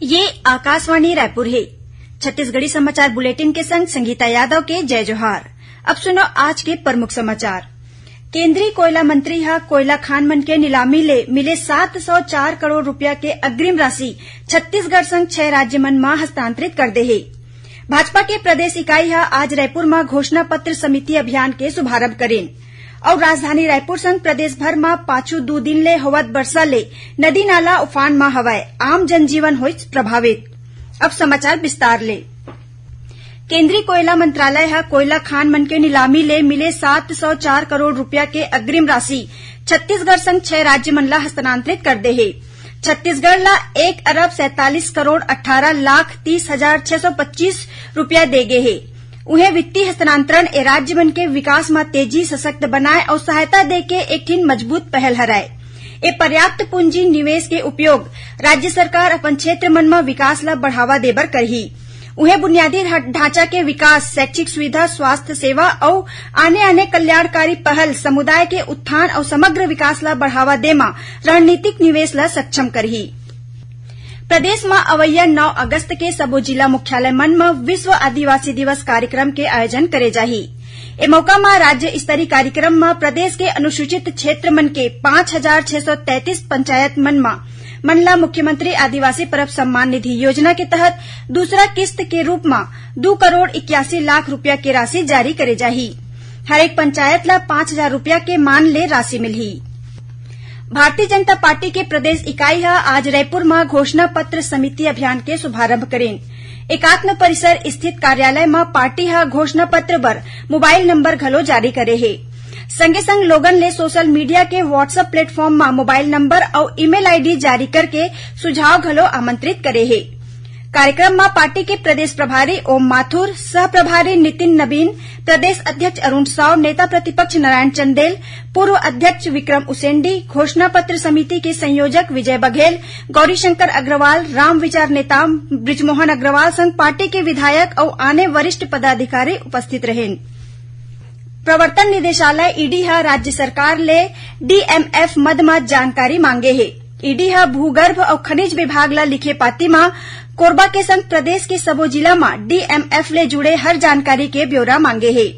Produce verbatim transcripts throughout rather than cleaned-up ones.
ये आकाशवाणी रायपुर हे। छत्तीसगढ़ी समाचार बुलेटिन के संग संगीता यादव के जय जोहार। अब सुनो आज के प्रमुख समाचार। केंद्रीय कोयला मंत्री ह कोयला खान मन के नीलामी ले मिले सात सौ चार करोड़ रुपया के अग्रिम राशि छत्तीसगढ़ संग छह राज्य मन म हस्तांतरित कर दे हे। भाजपा के प्रदेश इकाई ह आज रायपुर म घोषणा पत्र समिति अभियान के शुभारंभ करीन। अउ राजधानी रायपुर संग प्रदेश भर म पाछू दू दिन ले होवत बरसा ले नदी नाला उफान म हवय, आम जनजीवन होइस प्रभावित। अब समाचार विस्तार ले। केंद्रीय कोयला मंत्रालय ह कोयला खान मन के नीलामी ले मिले सात सौ चार करोड़ रुपया के अग्रिम राशि छत्तीसगढ़ संग छह राज्य मन ला हस्तांतरित कर दे हे। छत्तीसगढ़ ला एक अरब सैंतालीस करोड़ अट्ठारह लाख तीस हजार छह सौ पच्चीस रुपया दे गे हे। उहें, वित्तीय हस्तांतरण ए राज्य मन के विकास म तेजी, सशक्त बनाए अउ सहायता दे के एक ठिन मजबूत पहल हरय। ए पर्याप्त पूंजी निवेश के उपयोग राज्य सरकार अपन क्षेत्र मन म विकास ल बढ़ावा देबर करही। उहें, बुनियादी ढा-, ढांचा के विकास, शैक्षिक सुविधा, स्वास्थ्य सेवा अउ आने-आने कल्याणकारी पहल समुदाय के उत्थान अउ समग्र विकास ल बढ़ावा दे म रणनीतिक निवेश ल सक्षम करही। प्रदेश म अवइया नौ अगस्त के सबो जिला मुख्यालय मन म विश्व आदिवासी दिवस कार्यक्रम के आयोजन करे जाही। ए मौका म राज्य स्तरीय कार्यक्रम म प्रदेश के अनुसूचित क्षेत्र मन के पाँच हजार छह सौ तैंतीस पंचायत मन म, मन ला मुख्यमंत्री आदिवासी परब सम्मान निधि योजना के तहत दूसरा किस्त के रूप म दू करोड़ इक्यासी लाख रुपया के राशि जारी करे जाही। हर एक पंचायत ला पाँच हजार रुपया के मान ले राशि मिलही। भारतीय जनता पार्टी के प्रदेश इकाई ह आज रायपुर म घोषणा पत्र समिति अभियान के शुभारंभ करीन। एकात्म परिसर स्थित कार्यालय म पार्टी ह घोषणा पत्र बर मोबाइल नंबर घलो जारी करे हे। संगे संग लोगन ले सोशल मीडिया के WhatsApp प्लेटफॉर्म म मोबाइल नंबर अउ ईमेल आईडी जारी करके सुझाव घलो आमंत्रित करे हे। कार्यक्रम म पार्टी के प्रदेश प्रभारी ओम माथुर, सह प्रभारी नितिन नबीन, प्रदेश अध्यक्ष अरुण साव, नेता प्रतिपक्ष नारायण चंदेल, पूर्व अध्यक्ष विक्रम उसेंडी, घोषणा पत्र समिति के संयोजक विजय बघेल, गौरीशंकर अग्रवाल, राम विचार नेताम बृजमोहन अग्रवाल संग पार्टी के विधायक अउ आने वरिष्ठ पदाधिकारी उपस्थित रहिन। प्रवर्तन निदेशालय, ईडी ह राज्य सरकार ले डीएमएफ मद म जानकारी मांगे हे। ईडी ह भूगर्भ अउ खनिज विभाग ल लिखे पाती म कोरबा के संग प्रदेश के सबो जिला म डीएमएफ ले जुड़े हर जानकारी के ब्यौरा मांगे हे।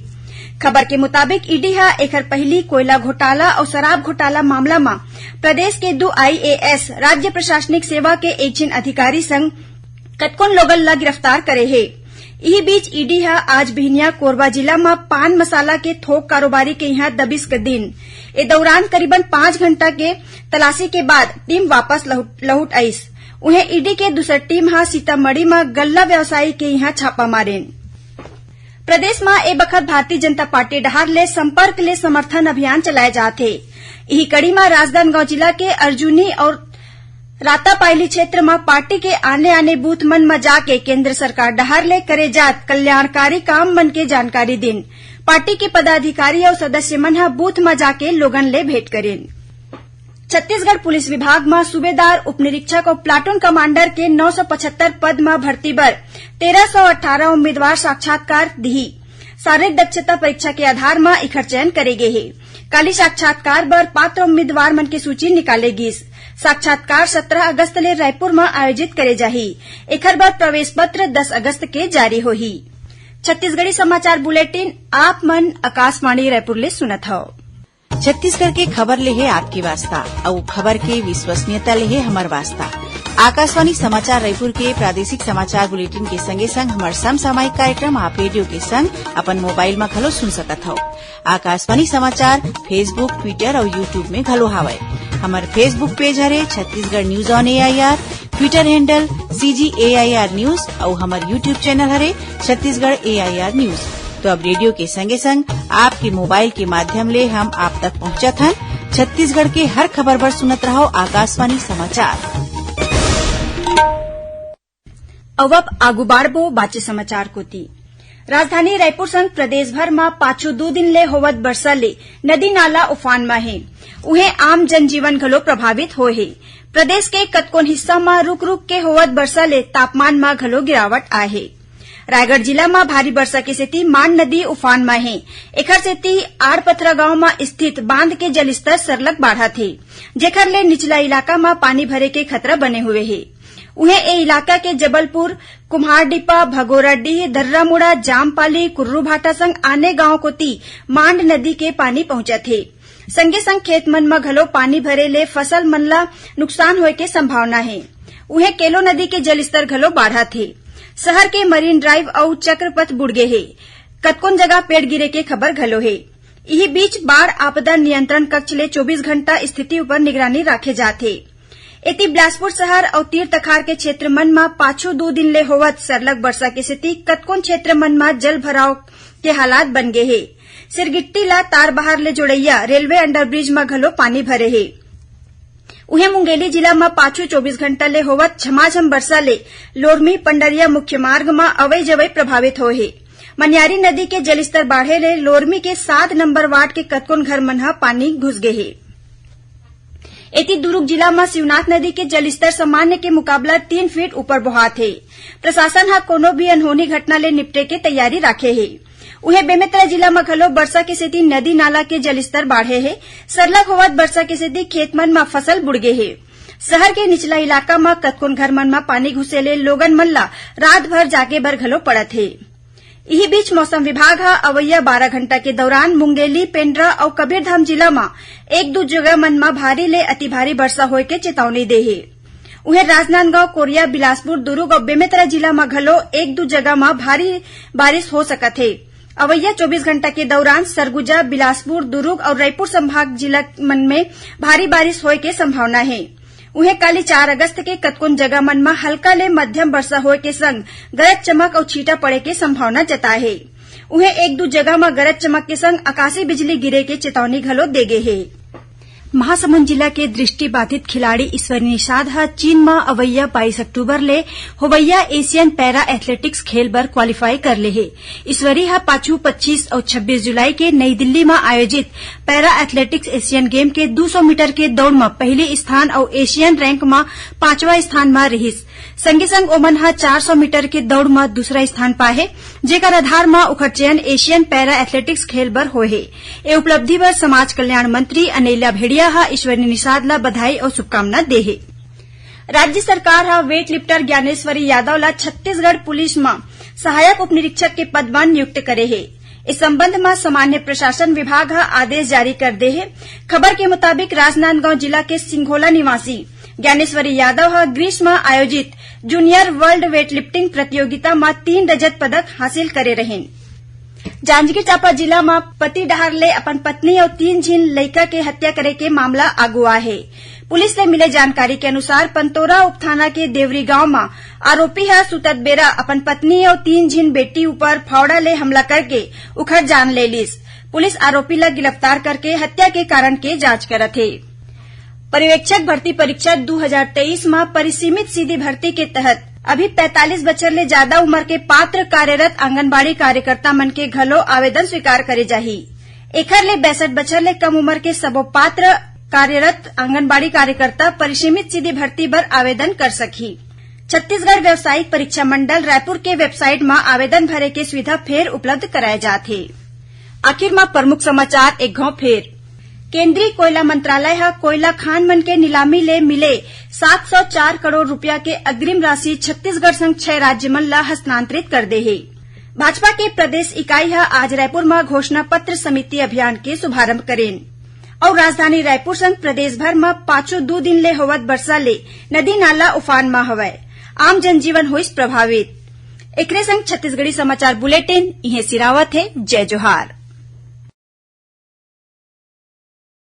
खबर के मुताबिक, ईडी ह एखर पहिली कोयला घोटाला अउ शराब घोटाला मामला म प्रदेश के दू आईएएस, राज्य प्रशासनिक सेवा के एक झिन अधिकारी संग कतकोन लोगन ल गिरफ्तार करे हे। इही बीच, ईडी ह आज बिहनिया कोरबा जिला म पान मसाला के थोक कारोबारी के इहां दबिश कर दीन। ए दौरान करीबन पांच घंटा के तलाशी के बाद टीम वापस लहुट, लहुट आइस। उहें, ईडी के दूसर टीम ह सीतामढ़ी म गल्ला व्यवसायी के इहां छापा मारेन। प्रदेश म ए बखत भारतीय जनता पार्टी डहार ले संपर्क ले समर्थन अभियान चलाए जात हे। इही कड़ी म राजनांदगांव जिला के अर्जुनी अउ रातापायली क्षेत्र म पार्टी के आने-आने बूथ मन म जाके केंद्र सरकार डहार ले करे जात कल्याणकारी काम मन के जानकारी दिन। पार्टी के पदाधिकारी अउ सदस्य मन ह बूथ म जाके लोगन ले भेंट करिन। छत्तीसगढ़ पुलिस विभाग म सूबेदार, उपनिरीक्षक अउ प्लाटून कमांडर के नौ सौ पचहत्तर पद म भर्ती बर तेरह सौ अट्ठारह उम्मीदवार साक्षात्कार दिही। शारीरिक दक्षता परीक्षा के आधार म इखर चयन करे गे हे। काली साक्षात्कार बर पात्र उम्मीदवार मन के सूची निकाले गिस। साक्षात्कार सत्रह अगस्त ले रायपुर म आयोजित करे जाही। एखर बर प्रवेश पत्र दस अगस्त के जारी होही। छत्तीसगढ़ी समाचार बुलेटिन आप मन आकाशवाणी रायपुर ले सुनत हव। छत्तीसगढ़ के खबर ले हे आपके वास्ता, अउ खबर के विश्वसनीयता ले हे हमर वास्ता। आकाशवाणी समाचार रायपुर के प्रादेशिक समाचार बुलेटिन के संगे संग हमर समसामयिक कार्यक्रम आप रेडियो के संग अपन मोबाइल म घलो सुन सकत हव। आकाशवाणी समाचार Facebook, Twitter अउ YouTube में घलो हावय। हमर Facebook पेज हरे Chhattisgarh news on AIR, Twitter handle CG AIR news अउ हमर YouTube चैनल हरे छत्तीसगढ़ एआईआर न्यूज। तो अब रेडियो के संगे संग आपके मोबाइल के माध्यम ले हम आप तक पहुंचत हन। छत्तीसगढ़ के हर खबर बर सुनत रहव आकाशवाणी समाचार। अउ अब आगू बाढ़बो बाचे समाचार कोति। राजधानी रायपुर संग प्रदेश भर म पाछू दू दिन ले होवत बरसा ले नदी नाला उफान म हे। उहें, आम जनजीवन घलो प्रभावित होए हे। प्रदेश के कतकोन हिस्सा म रुक-रुक के होवत बरसा ले तापमान म घलो गिरावट आए हे। रायगढ़ जिला म भारी बरसा के सेती मान नदी उफान म हे। एखर सेती आड़पथरा गांव म स्थित बांध के जलस्तर सरलग बाढ़त हे, जेखर ले निचला इलाका म पानी भरे के खतरा बने हुए हे। उहें, ए इलाका के जबलपुर, कुम्हारडीपा, भगोराडीह, दर्रामुड़ा, जामपाली, कुर्रूभाटा संग आने गांव कोति मांड नदी के पानी पहुंचत हे। संगे संग खेत मन म घलो पानी भरे ले फसल मन ला नुकसान होय के संभावना हे। उहें, केलो नदी के जलस्तर घलो बाढ़त हे। शहर के मरीन ड्राइव अउ चक्रपथ बुड़ गे हे। कतकोन जगह पेड़ गिरे के खबर घलो हे। इही बीच, बाढ़ आपदा नियंत्रण कक्ष ले चौबीस घंटा स्थिति ऊपर निगरानी राखे जात हे। एती, बिलासपुर शहर अउ तीर तखार के क्षेत्र मन म पाछू दू दिन ले होवत सरलग बरसा के सेती कतकोन क्षेत्र मन म जल भराव के हालात बन गे हे। सिरगिट्टी ला तारबहार ले जोड़इया रेलवे अंडरब्रिज म घलो पानी भरे हे। उहें, मुंगेली जिला म पाछू चौबीस घंटा ले होवत झमाझम बरसा ले लोरमी पंडरिया मुख्य मार्ग म अवई जवई प्रभावित होय हे। मनियारी नदी के जलस्तर बाढ़े ले लोरमी के सात नंबर वार्ड के कतकोन घर मन ह पानी घुस गे हे। एती, दुरूग जिला म शिवनाथ नदी के जलस्तर सामान्य के मुकाबला तीन फीट ऊपर बोहात हे। प्रशासन ह कोनो भी अनहोनी घटना ले निपटे के तैयारी राखे हे। उहें, बेमेतरा जिला म घलो बरसा के सेती नदी नाला के जलस्तर बाढ़े हे। सरलग होवत बरसा के सेती खेत मन म फसल बुड़ गे हे। शहर के निचला इलाका म कतकोन घर मन म पानी घुसे ले लोगन मन ला रात भर जागे बर घलो पड़त हे। इही बीच, मौसम विभाग ह अवइया बारह घंटा के दौरान मुंगेली, पेंड्रा अउ कबीरधाम जिला म एक दू जगह मन म भारी ले अति भारी बरसा होय के चेतावनी दे हे। उहें, राजनांदगांव, कोरिया, बिलासपुर, दुरूग अउ बेमेतरा जिला म घलो एक दू जगह म भारी बारिश हो सकत हे। अवइया चौबीस घंटा के दौरान सरगुजा, बिलासपुर, दुरूग अउ रईपुर संभाग जिला मन में भारी बारिश होय के संभावना हे। उहें, काली चार अगस्त के कतकोन जगह मन म हल्का ले मध्यम बरसा होय के संग गरज चमक अउ छींटा पड़े के संभावना जताय हे। उहें, एक दू जगह म गरज चमक के संग आकाशीय बिजली गिरे के चेतावनी घलो दे गे हे। महासमुंद जिला के दृष्टिबाधित खिलाड़ी ईश्वरी निषाद ह चीन म अवइया बाईस अक्टूबर ले होवइया एशियन पैरा एथलेटिक्स खेल बर क्वालीफाई कर ले हे। ईश्वरी ह पाछू पच्चीस अउ छब्बीस जुलाई के नई दिल्ली म आयोजित पैरा एथलेटिक्स एशियन गेम के दू सौ मीटर के दौड़ म पहिली स्थान अउ एशियन रैंक म पांचवा स्थान म रिहिस। संगे संग ओमन ह चार सौ मीटर के दौड़ म दूसरा स्थान पाए हे, जेकर आधार म ओखर चयन एशियन पैरा एथलेटिक्स खेल बर होए हे। ए उपलब्धि बर समाज कल्याण मंत्री अनेला भेड़िया ह ईश्वरी निषाद ल बधाई अउ शुभकामना दे हे। राज्य सरकार ह वेट लिफ्टर ज्ञानेश्वरी यादव ल छत्तीसगढ़ पुलिस म सहायक उप निरीक्षक के पद म नियुक्त करे हे। इस संबंध म सामान्य प्रशासन विभाग ह आदेश जारी कर दे हे। खबर के मुताबिक, राजनांदगांव जिला के सिंघोला निवासी ज्ञानेश्वरी यादव ह ग्रीस म आयोजित जूनियर वर्ल्ड वेटलिफ्टिंग प्रतियोगिता म तीन रजत पदक हासिल करे रहिन। जांजगीर चांपा जिला म पति डहार ले अपन पत्नी अउ तीन झिन लइका के हत्या करे के मामला आगू आए हे। पुलिस ले मिले जानकारी के अनुसार, पंतोरा उपथाना के देवरी गांव म आरोपी ह सुतत बेरा अपन पत्नी अउ तीन झिन बेटी ऊपर फावड़ा ले हमला करके उखर जान ले लिस। पुलिस आरोपी ल गिरफ्तार करके हत्या के कारण के जांच करत हे। पर्यवेक्षक भर्ती परीक्षा दू हजार तेईस म परिसीमित सीधी भर्ती के तहत अभी पैंतालीस बछर ले जादा उमर के पात्र कार्यरत आंगनबाड़ी कार्यकर्ता मन के घलो आवेदन स्वीकार करे जाही। एखर ले पैंसठ बछर ले कम उमर के सबो पात्र कार्यरत आंगनबाड़ी कार्यकर्ता परिसीमित सीधी भर्ती बर आवेदन कर सकही। छत्तीसगढ़ व्यावसायिक परीक्षा मंडल रायपुर के वेबसाइट म आवेदन भरे के सुविधा फेर उपलब्ध कराए जात हे। आखिर म प्रमुख समाचार एक घाव फेर। केंद्रीय कोयला मंत्रालय ह कोयला खान मन के नीलामी ले मिले सात सौ चार करोड़ रुपया के अग्रिम राशि छत्तीसगढ़ संग छह राज्य मन ल हस्तांतरित कर दे हे। भाजपा के प्रदेश इकाई ह आज रायपुर म घोषणा पत्र समिति अभियान के शुभारंभ करेन। अउ राजधानी रायपुर संग प्रदेश भर म पाछू दू दिन ले होवत बरसा ले नदी नाला उफान म हवय। आम जनजीवन होइस प्रभावित। एकरे संग छत्तीसगढ़ी समाचार बुलेटिन इहें सिरावत हे। जय जोहार।